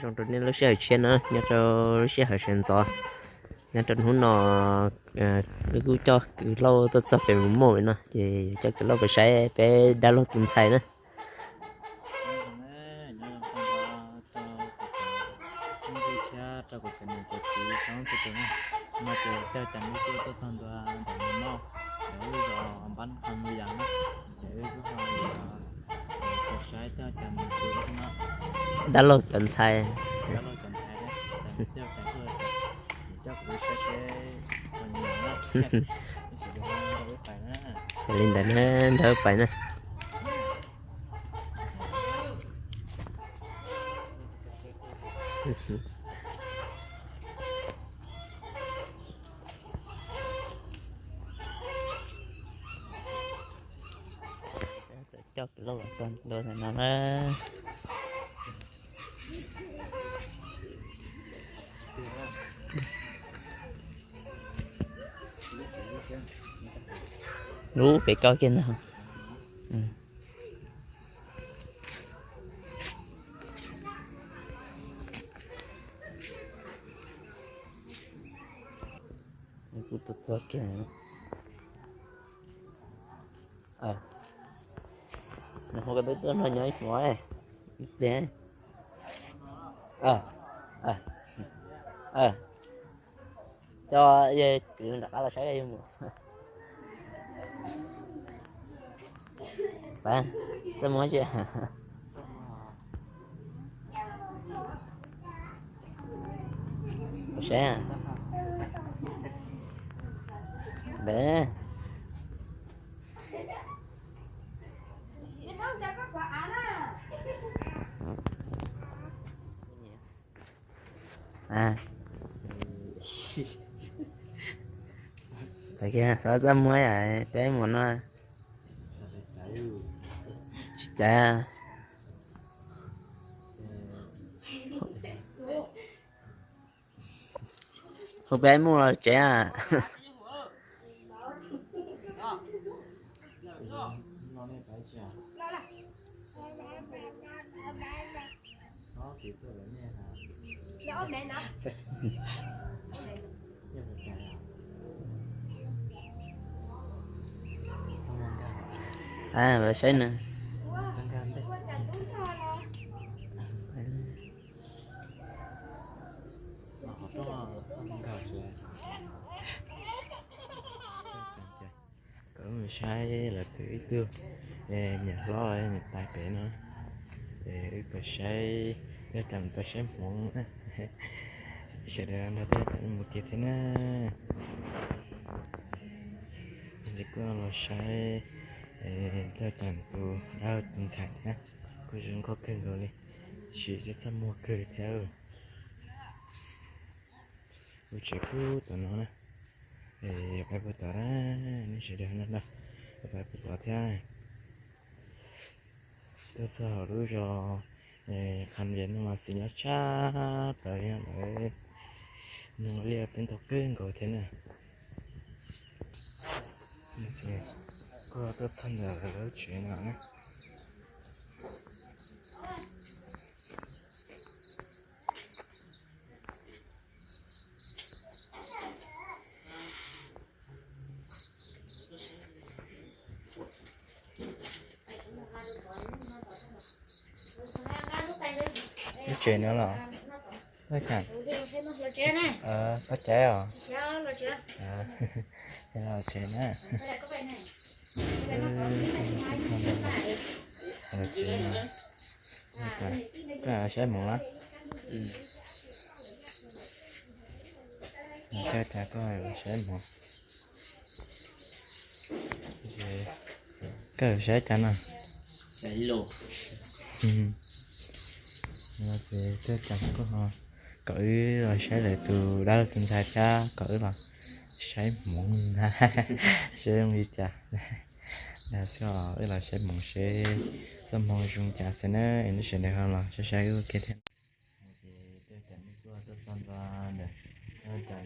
Zoo rau nej lub sij hawm tshiab na, nyob rau lub sij hawm sawv ntxov, nyob rau hnub no wb kuj coj kwv Lauj tuaj txog pem mus muaj no ces yuav coj kwv Lauj pem saib peb dab laug tus ntxhais na. Dab laug cov ntxhais. Yog li ntawd na, nrog wb pais na. Coj kwv Lauj los txog ntua ntawm no na. Lub pem koj kiag ntag. Kuv tus txog kiag. Nws hu koj twb tuaj nrog nyob ib hmos ib pliag. Coj kwv rov qab los saib yog mus. Txaj muag tsis? Saib. Ntawd. Txhob txaj muag peb mus no. Tsis caiv. Hu peb mus los tsev. Saib na. Kom wb mus saib lawv tus ib tug niam hlob niam tais pem no, es wb pais saib, yog cas mus pais saib hmoov na. Sawv daws nrog wb mus kiag thiab na. Ces kuj los saib, yog cas tus dab tus ntxhais thiab na, kuj zoo nkauj kawg nkaus li, sim txaj muag kawg thiab. Kuv tsev kuj tom no na, pais puag tod na, nej sawv daws no na, pais puag tod thiab. Tuaj txog hauv lub zos Qhas Vias no mas xis nyob tshaj plaws li no lawm, nug liaj peb ntau kawg nkaus thiab na. Kuj tuaj txog ntawm lawv lub tsev no na. Lub tsev no los? Paj Caiv os. Los tsev na. Los tsev no. Koj saib hmoov los? Koj saib hmoov. Koj saib cas no? Ces koj ho kom wb los saib lawv tus dab laug tus ntxhais thiab kom wb los saib hmoov na, saib zoo li cas. Dag xwb os, wb los saib hmoov seb txoj hmoo zoo cas xwb na, es nej sawv daws ho los saib saib wb ua ke thiab. Ces tej cas nej kuj tuaj txog ntua ntawm, cas hu cas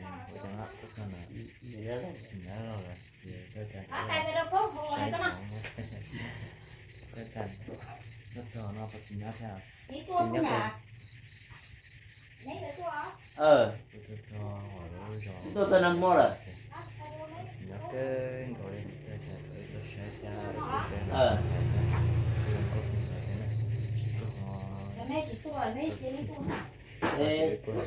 tuaj txog ntawm, nyob los lawm ces tej cas saib hmoov, tej cas tuaj txog no puas xis nyob thiab, xis nyob kawg. Tuaj txog nag hmo lawm. Nyob kawg nkaus li, tuaj saib thiab, tuaj saib, tuaj txog thiab na. Tuaj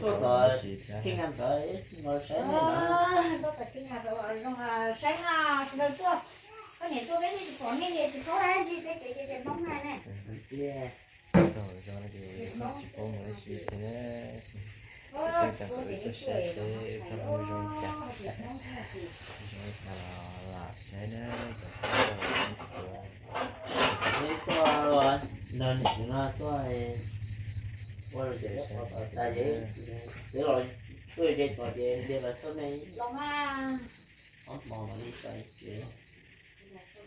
tod, txij nkag ntawd, zoo saib na, sawv daws tuaj. Koj niam tuaj peb tsis pom nej li, tsis paub dab tsi, peb cov Hmoob na ne. Txog zos no ces tsis paub mus dab tsi thiab. Tuaj txog tuaj saib seb txoj hmoo zoo li cas. Zoo li cas los lam saib na, cov phooj ywg tsis tuaj. Peb tuaj nrog niam no tuaj ua los ces tas ces, ces los tuaj ze tod ces de los txoj me los mas ob hmo mam li tas ces.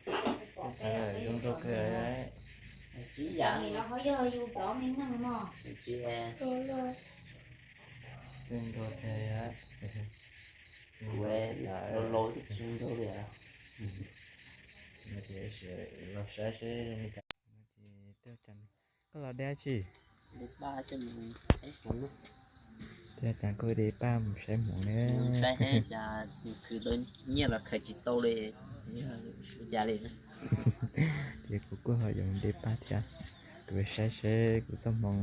Zoo nkauj kawg. Tsis yam, tsis, zoo nkauj tiag. Kuv laus laus twb tsis zoo nkauj li. Los saib seb zoo li cas. Koj los dab tsi? Tej cas kuj de paj mus saib hmoov na. Saib seb cas nws khwv tau nyiaj los khaws tsis tau li, ua cas li. Ces kuv kuj ho yuav de paj thiab. Kuv saib seb kuv txoj hmoo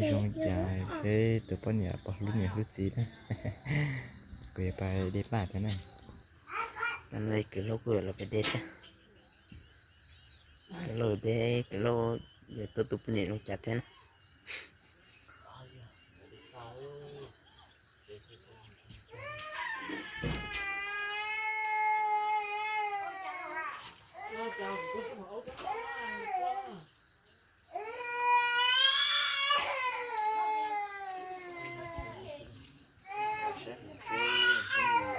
zoo li cas, seb tus poj niam puas hlub niam hlub txiv na. Kuv yuav pab de paj thiab na. Tam no kwv Hluas kuj los pem de thiab. Kwv Hluas de, kwv Hluas yuav tuaj tus poj niam zoo cas thiab na. Saib hmoov seb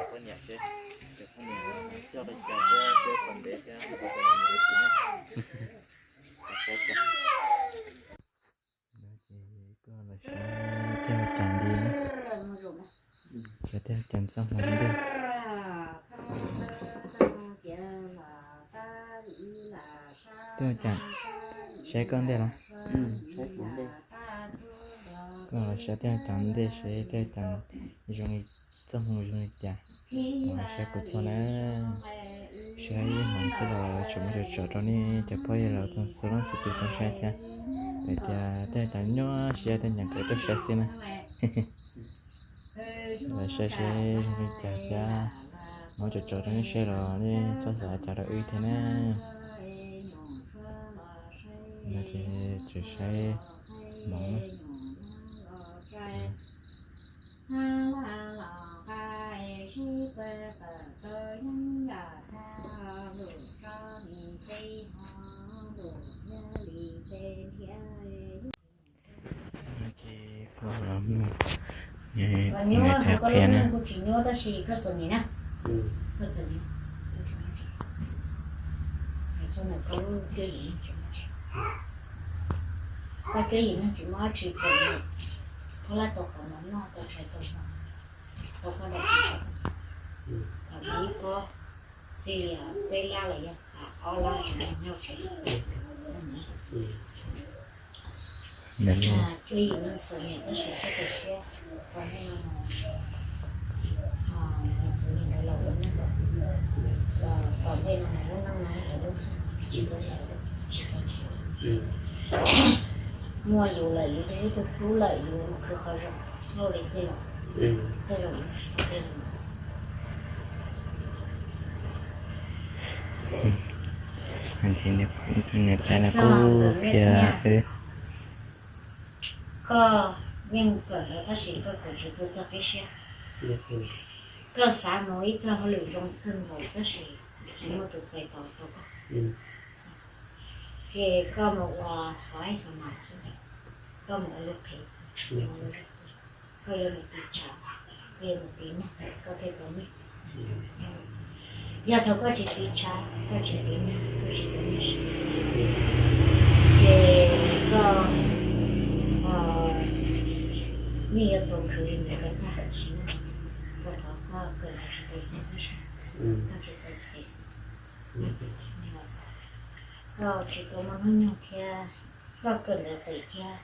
poj niam seb, cov poj niam coj li cas thiab, seb puas ntev thiab, puas tau mus dab tsi na. Saib cas. Ces koj los saib tej cas li na. Saib tej cas txoj hmoo ntej. Tej cas, saib koj ntej los? Koj los saib tej cas ntej seb tej cas zoo li, txoj hmoo zoo li cas. Los saib kuv txoj na. Saib ib hmoov xwb los tseem muab tsom tsom rau nej cov phooj ywg los txhua leej txhua tus tau saib thiab. Hais tias tej cas nyob siab tej cas nkawd tuaj saib xwb na. Los saib seb zoo li cas thiab, muab tsom tsom rau nej saib los nej txhob xav cas rau wb thiab na. No ces tseem saib hmoov na. Ces koj los mloog, kuv niam thiaj qhia na. Koj cuab yim no tsis muaj dab tsi txawm, koj lab tau qhov no noj tau tshais tau hmo, tau koj dab tsi tshais, thaum ib pob txij peb lab los yog ob lab tsis muaj noj tshais. Cuab yim no txom nyem tab sis txhob tu siab, kom nej no, tus neeg ntawd los ua neej, kom nej no mus lub neej no lub xwb, tsis muaj yus lawm yus twb hlub lawm yus mus khwv qhov zoo, txhob ua li tej laus, tej laus, tej laus. Niam tais no kuj qhia wb. Koj yeej kawm ntawv tab sis koj kawm tsis tau txog peb siab. Koj xav mus ib txoj hauj lwm zoo kawg nkaus tab sis tsis muaj tus txais tos tau koj. Ces koj mus ua xov ib xov mas xwb, koj mus ua lub qhev xwb, koj yuav mus tiv tshav, koj yuav mus tiv neeg, koj thiaj tau nyiaj. Yog thaum koj tsis tiv tshav, koj tsis tiv neeg, koj tsis tau nyiaj. Ces koj yeej yuav tau khwv li ntawd kom tag sim neej, rau qhov koj kawm ntawv tsis tau txog peb siab, koj tsis tau tes xwb. Koj tsis tau muaj hnub nyoog thiab, koj kawm ntawv pem thiab,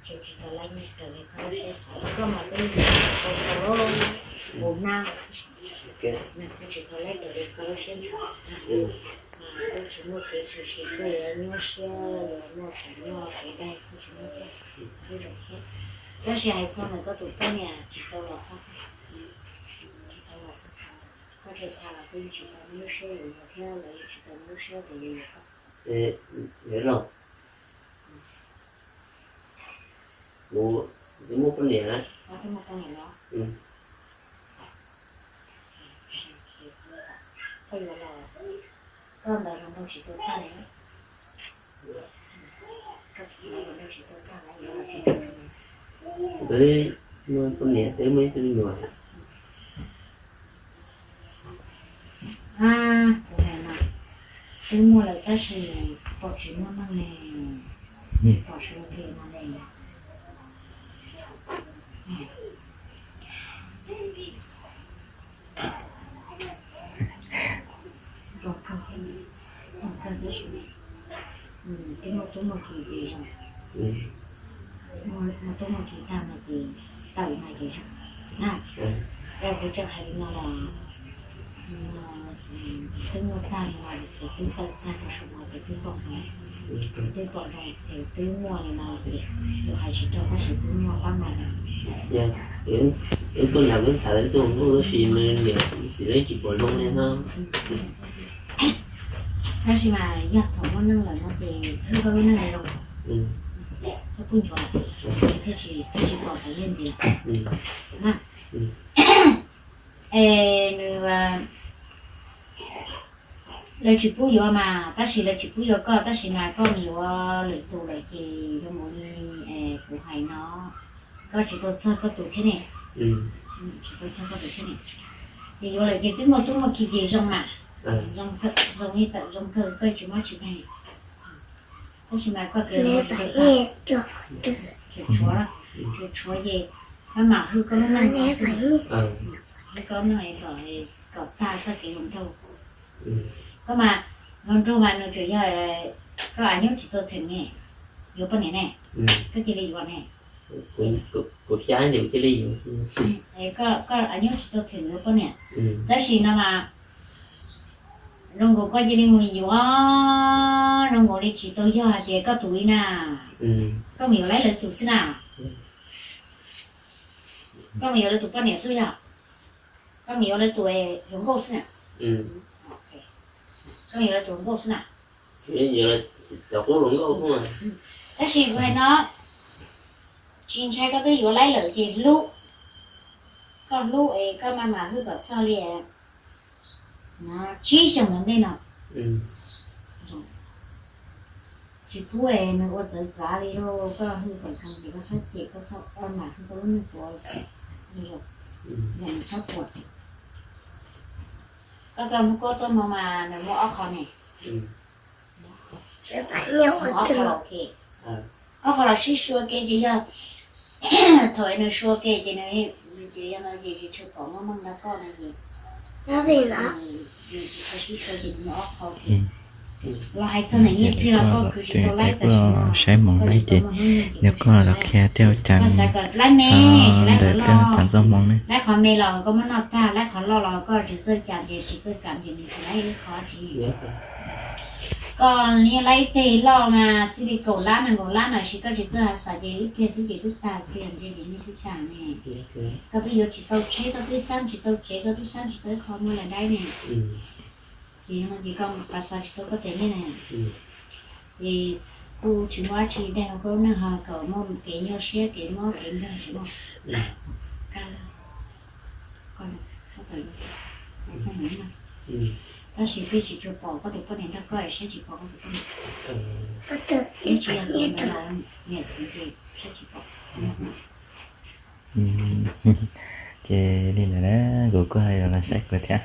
Tsis tau laib nyiaj raws li koj lub siab xav, koj mas twb tsis tau tau lub mus na, kuv tsis tau laib raws li koj lub siab ntshaw na, mas kuv tsis muaj kev tshwm sim koj yuav nyuaj siab, yuav muaj kev nyuaj kev daig, kuv tsis muaj thiab, sib zoo thiab. Tab sis hais txog ntawm koj tus poj niam tsis tau los txog, tsis tau los txog, koj tseem tham los kuv yeej tsis tau nyuaj siab yuav yus thiab, lawv yeej tsis tau nyuaj siab tias yuav yus. Yuav los kuv twb muaj poj niam na. Koj ntawd zoo nraug tsis tau tag li. Koj ntawd zoo nraug tsis tau tag li, yuav los tsis tau. Twb muaj poj niam, twb muaj ib tug me nyuam. Kuv hais mas, twb muaj lawm tab sis pom tsis muaj neeg ne, tsis pom sawv daws li no ne. Zoo kawg, zoo kawg tab sis twb muaj tub muaj ki ces zoo, muaj tub muaj ki tag no ces tawm no ces zoo na. Yog kuv tseem hais li no los twb muaj tag li no ces twb tawm tag rau saum no ces twb pom zoo, twb pom zoo ces twb muaj li no ces kuv hais tsis rau tab sis twb muaj pab mas. Wb tuaj nrad wb tham lawv tuaj nkuj tab sis nws niam txiv lawv tsis pom zoo li no. Tab sis mas yog thaum muaj neeg lawm no ces hwj koj lub neej zoo, txhob pub nchuav, thiaj tsis, thiaj tsis pom qhov ntxiv na. Es nws, lawv tsis pub yuav mas, tab sis lawv tsis pub yuav koj, tab sis mas koj mus yuav lwm tus lawm ces zoo nkaus li kuv hais no, koj tsis tau txog koj tus thiab ne. Tsis tau txog koj tus thiab ne. Ces yuav lawm ces twb muaj tub muaj ki ces zoo mas, zoo, zoo li tawm zoo kawg, koj tsis mob tsis nkeeg. Tab sis mas koj tus, tshuav, tshuav, tshuav ces koj mam hwj koj lub neej xwb, hwj koj lub neej kom, kom tag txoj kev hluas nraug. Koj mas hluas nraug mas nws tseem yog koj av nyuj tsis tau theem ne, yuav poj niam ne, koj cia li yuav ne. Kuv xav tias kuv cia li yuav. Koj, koj av nyuj tsis tau theem yuav poj niam, tab sis no mas zoo nkaus koj cia li mus yuav, zoo nkaus li tsis tau yog hais tias koj tus li na. Koj mus yuav lawv tus xwb na. Koj mus yuav lawv tus poj niam xwb yog? Koj mus yuav lawv tus hluas nkauj xwb na? Koj mus yuav lawv tus hluas nkauj xwb na? Cov qub hluas nkauj xwb. Tab sis kuv hais no, tsis ntshai koj twb yuav laib lawm ces hlub, koj hlub es koj maj mam hwj kom txog li tsib xyoos ntawm ntej no. Tsis pub es nws ua txawv txav li lauj, koj hwj kom zoo ces koj txhob cem, koj txhob, koj mam hwj koj lub neej puav zoo, yog nws txhob puas. Koj txoj hnub koj txoj hmoo mas nws muaj ob qho ne. Ob qho los sib sua ke ces yog thaum nws sua ke ces nws, ces yog no ces tsis tshua pom muaj meej nrog koj no ces, tsis tshua sib sua ces nws muaj ob qho. Los hais txog ntawm nyiaj txiag los koj khwv tsis tau laib, tam sim no saib hmoov laib ces yog koj los qhia tej ua cas txog ntawm tej ua cas txoj hmoov ne. Laib qhov me los koj muab noj tag, laib qhov loj los koj tsis txawj kam ces tsis txawj kam ces nws tsis laib ib qho tsis. Koj niaj laib ib teg loj mas txij li kaum lab nees nkaum lab no, tab sis koj tsis txawj xav ces ib pliag xwb ces twb tag, ib pliag ntse ces nyiaj twb tag ne. Koj twb yuav tsis tau tsheb, koj twb xab tsis tau tsev, koj twb xab tsis tau ib qho muaj li daib ne. Ces no ces koj mus pas xav tsis tau koj tes nyiaj ne. Ces kuj tsis muaj dab tsi daig hauv koj lub neej ho kom muaj kev nyuaj siab kev mob kev nkeeg tsis muaj. Tab sis twb tsis tshua pom koj tus poj niam nrog koj, saib tsis pom koj tus poj niam. Twb tsis yog tus me los niam txiv ces saib tsis pom. Ces li ntawd na, kuv kuj ho yuav los saib kuv thiab.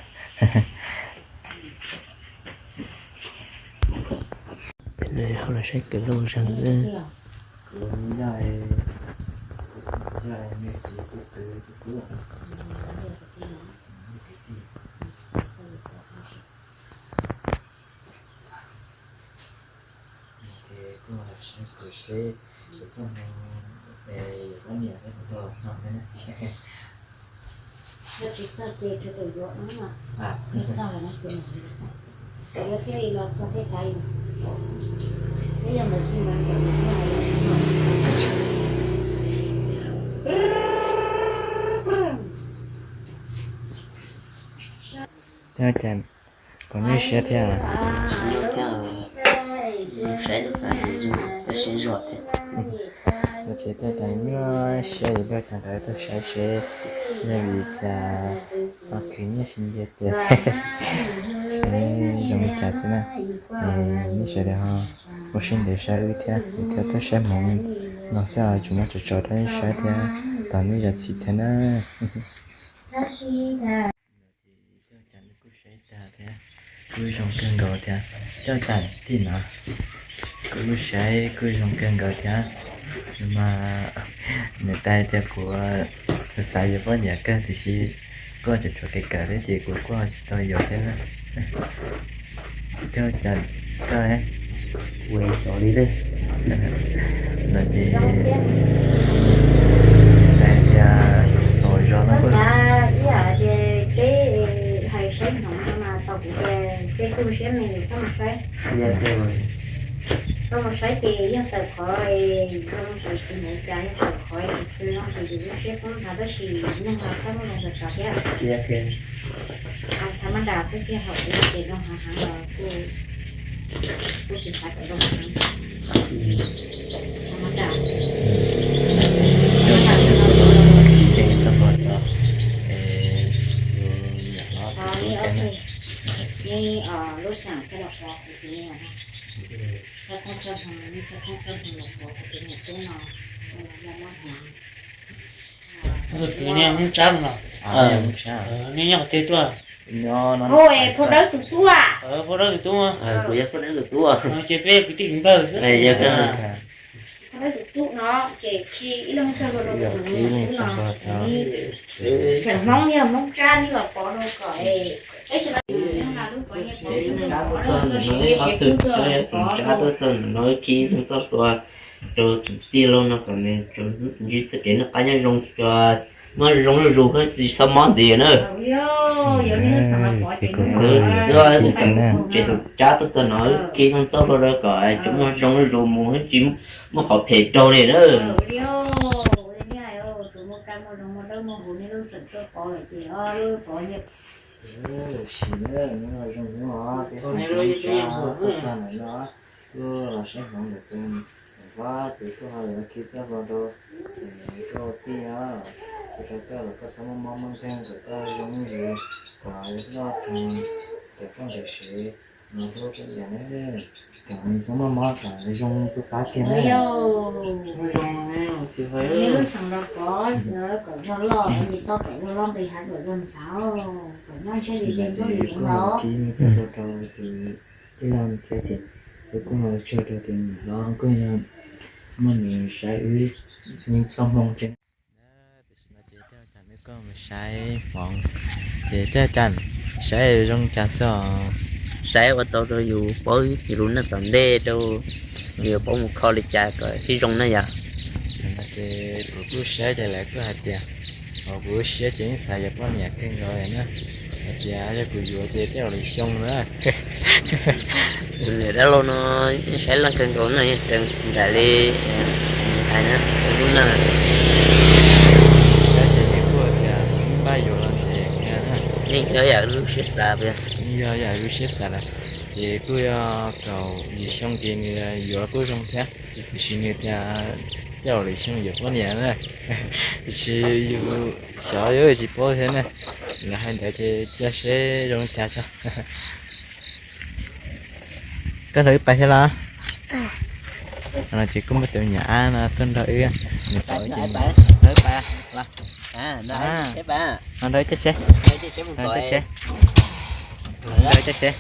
Peb los saib kwv Looj Zeeg na. Kuv yog, yog me txiv kuv kwv tus tub. Ces kuj los saib kuv seb txoj hmoo Poj niam thiab kuv tau los txog thiab na. Yog tsis txog ces rau tawm yuav no, yog txog lawm no ces mam yuav thiaj li los txog tej tav yus. Peb yog mus txij ntawd ntawm mus thiaj hais los tsis txog. Thiab cas kom nyuaj siab thiab? Nyuaj thiab, saib tas siab zog thiab. Ces thiaj cas nyuaj siab yus thiaj cas ntawd tuaj saib seb yog vim cas ho khwv nyiaj sib nce ces zoo li cas xwb na. Nej sawv daws ho ua siab ntev saib wb thiab, wb thiaj tuaj saib hmoov no xwb, tsuas muab tso tso rau nej saib thiab, tos nej zam txim thiab na. Coj cas kuj saib tag thiab, kuj zoo kawg nkaus thiab. Coj cas tij no kuj saib kuj zoo kawg nkaus thiab. Mas niam tais tias kuv xav xav yuav poj niam kawg tiam sis koj tseem tshuav kev kawm thiab ces kuv kuj tsis tau yuav thiab na. Coj cas, coj ua xyov li na. No ces niam tais tias thaum zos no kuj xav ib yam ces peb hais saib hmoov no mas tau kuv tias peb kuj siab me txhob mus saib. Txhob mus saib ces yog tawm qhov zoo ces tsis mus cas, yog tawm qhov tsis zoo ces yus lub siab poob nthav tab sis neeg los txhob muaj zoo txog tod thiab. Thaum mab nras xwb thiaj haum li ces zoo heev heev los kuj, kuj tsis xav kom zoo heev. Thaum mab nras xwb. Thaum mab nras xwb no, nws lub xeem thiaj los pov kuv tus me nyuam no. Txhob koob txhob hmoov, nej txhob koob txhob hmoov los pov kuv tus me nyuam tub no, nws yog mob hmoov. Tus niag Hmoob Tsab no los? Nej nyob qhov twg tuaj? Phau Dawb tus tub. Phau Dawb tus tub. Kuv yog Phau Dawb tus tub. Ces peb yog kwv tij kwv npawg xwb. Phau Dawb tus tub no ces khi ib leeg txog rau tus me nyuam tub no. Xeem Hmoob yog Hmoob Tsab, nej los pov rau kom es, es, Tsab tuaj txog no khi ib leeg txog rau rau tus tij laug no kom nws ntsib txoj kev noj qab nyob zoo, muaj zoo zuj zus, tsis txhob mob ntxiv na. Ces Tsab tuaj txog no khi ib leeg txog rau rau kom tsuas muaj zoo zuj zus mus, tsis muaj qhov phem raug li na. Lub sim neej no zoo heev os, peb xeem Hmoob Tsab tuaj txog ntawm no, tuaj los saib hmoov ntawm tus Vab ces tuaj ho lawv khi txoj hlua rau, tuaj tij os, tuaj rau koj los koj txhob mob mob nkeeg, kom koj zoo zuj zus, kom noj tag, kom koj nkaum sev, no hlub koj ib yam na, kom txhob mob mob, kom zoo tu qab kiag na. Lub xeem los pov kom zoo loj, tau kom zoo loj nqis hav kom zoo nthav, kom nyob ntshe li ntxuaj li los. Tij laug thiab ces kuv kuj ho tsaug rau tus niam hlob kuj yog muaj nws saib wb, nws txoj hmoo thiab. Tam sim no ces Caj Cas nws kuj mus saib hmoov, ces Caj Cas saib zoo cas xwb os? Saib ua tau rau yus paub yus lub neej tom ntej rau, yus paub mus kho li cas kom sib zoo na yom. Ces kuv kuj saib ces lawv kuj hais tias, kuv lub siab ces yeej xav yuav poj niam kawg nkaus na, hais tias yog kuv yuav ces tej zaum lwm xyoo na. Tus niam dab laug no saib leej kawg nkaus na, yeej nraim li hais na, lub neej. Saib ces yeej kuj tias npaj yuav los ces yeej yog yam lub siab xav, yog yam lub siab xav lawm. Ces kuj yog kaum yim xyoo ces nws yuav kuj zoo thiab, tiam sis nws tias tej zaum lwm xyoo yuav poj niam na, tiam sis yus xyov yus tsis paub thiab na. Lawv hais ntawd ces cia seb zoo li cas tso. Koj nrog wb pais thiab los? Ces kuj muaj tus me nyuam ab no tuaj nrog wb, nws pom wb ces nws, no nrog wb caij tsheb, nrog wb caij tsheb, nrog wb caij tsheb.